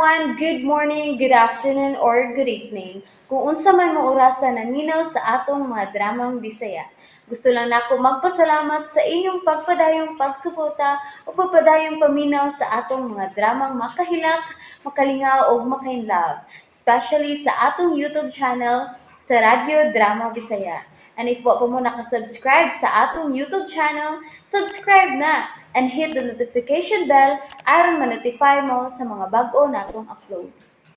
Everyone! Good morning, good afternoon, or good evening. Kung unsa man mo orasa naminaw sa atong mga dramang Bisaya. Gusto lang nako magpasalamat sa inyong pagpadayong pagsuporta o pagpadayong paminaw sa atong mga dramang makahilak, makalingaw ug makainlove, especially sa atong YouTube channel sa Radyo Drama Bisaya. And if wa pa mo nakasubscribe sa atong YouTube channel, subscribe na and hit the notification bell aron ma-notify mo sa mga bag-o natong uploads.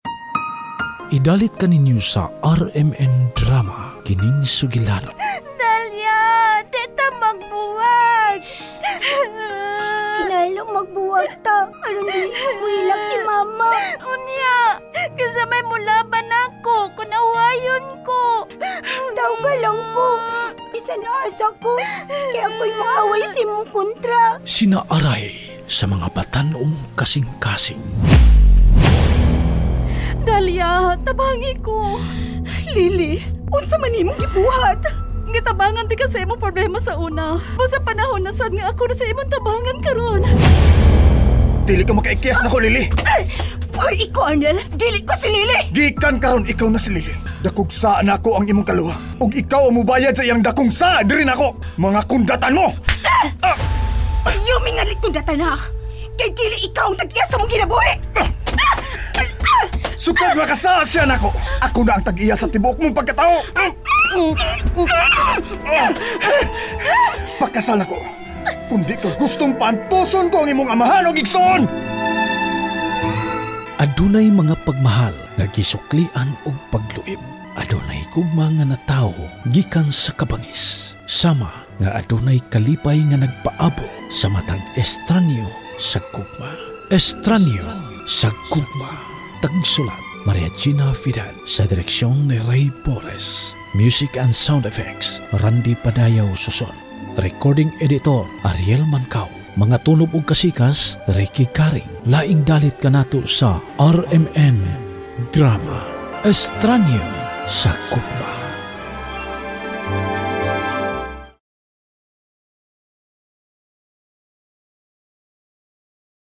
Idalit kaninyo sa RMN Drama kining sugilanon. Dalia, di ta magbuwag. Kinahanglan magbuwag ta aron dili mohilak si Mama. Unya, kinsa may mulaban nako kung awayon ko? Tawga lang ko. Bisan asa ko. Kay ako'y maaway sa imong kontra. Sina Aray sa mga batan-ong kasing-kasing. Dalia, tabangi ko. Lily, unsa man imong gibuhat? Gitabangan di ka sa imong problema sa una. O sa panahon na sad nga ako na sa imong tabangan karon. Dili ka makaikiyas nako, Lily. Buhay iko, Arnel. Dili ko si Lily. Gikan karon, ikaw na si Lily. Dakog sa nako ang imong kaluha. Ug ikaw ang mubayad sa iyang dakong sa diri nako. Mga kundatan mo. Ayaw mingalit kong data na. Kay dili ikaw ang tag-iya sa mong kinabuhi. Sukad makasa siya nako. Ako na ang tag-iya sa tibuok mong pagkatao. Pakasal nako. Kundi ka gustong paantuson ko ang imong amahan og igsoon. Adunay mga pagmahal nga gisuklian og pagluib. Adunay gugma nga natawo gikan sa kabangis. Sama nga adunay kalipay nga nagpaabot sa matag estranyo sa gugma. Estranyo sa Gugma. Tagsulat, Maria Gina Fidal, sa direksyon ni Ray Bores. Music and sound effects, Randy Padayaw Suson. Recording editor, Ariel Mancao. Mga tunob ug kasikas, Ricky Karing. Laing dalit kanato sa RMN Drama. Estranyo sa Gugma.